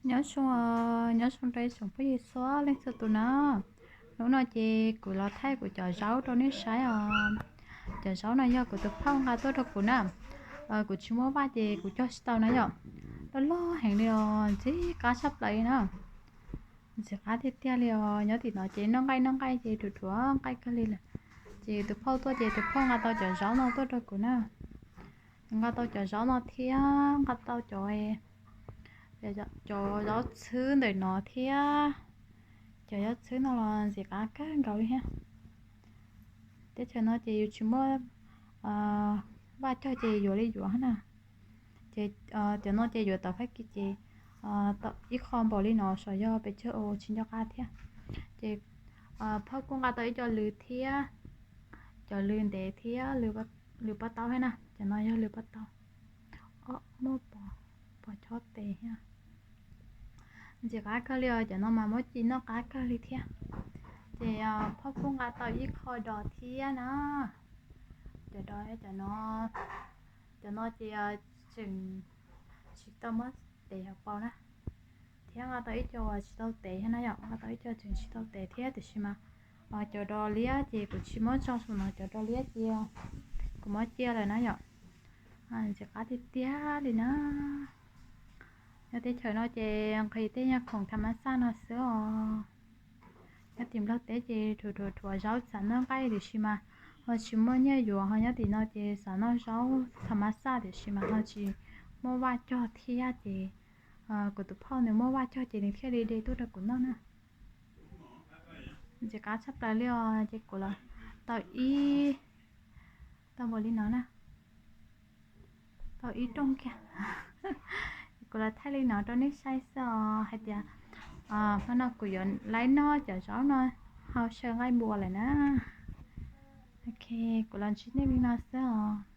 Nyob zoo, nyob zoo rau ib tsoom phooj ywg txhua leej txhua tus na. Hnub no ces kuv los thaij kuv cov zaub rau nej saib os. Cov zaub no yog kuv tus phauj nqa tuaj rau kuv na. Kuv tsis muaj vaj ces kuv cog tsis tau na yom. Loj loj heev li os, ntxim qab tshaj plaws li na. Ntxim qab tiag tiag li os, nyob tim no ces noj nqaij noj nqaij ces dhuav dhuav nqaij kawg li lawm. Ces tus phauj tuaj ces tus phauj nqa tau cov zaub no tuaj rau kuv na. Nqa tau cov zaub no thiab nqa tau cov, cov zaub txhwb ntawm no thiab. Cov zaub txhwb no los ntxim qab kawg nkaus li thiab. Teb chaws no ces yus tsis muaj vaj cog ces yuav li yuav na. Ces cov no ces yuav tau Fab Kis ces ib qho npaum li no, sav yog pes tsawg tsis nco qab thiab. Ces phauj kuj nqa tau ib co lws thiab, cov lws ntev thiab, lws pob taub thiab na. Cov no yog lws pob taub, muaj pos chob tes thiab. Ntxim qab kawg li os, cov no mas muab ci noj qab kawg li thiab. Ces phauj kuj nqa tau ib qho dos thiab na. Cov dos, cov no, cov no ces tseem tsis tau muab tev hauv paus na. Thiab nqa tau ib co uas tsis tau tev thiab na yom, nqa tau ib co tseem tsis tau tev thiab tiam sis mas cov dos liab ces kuv tsis muab tso saum no, cov dos liab ces kuv muab cia lawm na yom. Ntxim qab tiag tiag li na. Nyob teb chaws no ces nqhis tej nyuag khoom tham mas xaj no xwb os. Nyob tim Nplog teb ces thuav thuav thuav zaub xav noj nqaij tiam sis mas ho tsis muaj nyiaj yuav, ho nyob tim no ces xav noj zaub tham mas xaj tiam sis mas ho tsis muaj vaj cog thiab ces kuv tus phauj nws muaj vaj cog ces nws thiaj li de tuaj rau kuv noj na. Ntxim qab tshaj plaws li os, ces kuv los tau ib, tau npaum li no na, tau ib rooj kiag. Kuv los thaij li no rau nej saib xwb os, hais tias hmo no kuv yuav laib noj cov zaub no hau xyaw nqaij npua lawm na. Ok, kuv los ntsib nej li no xwb os.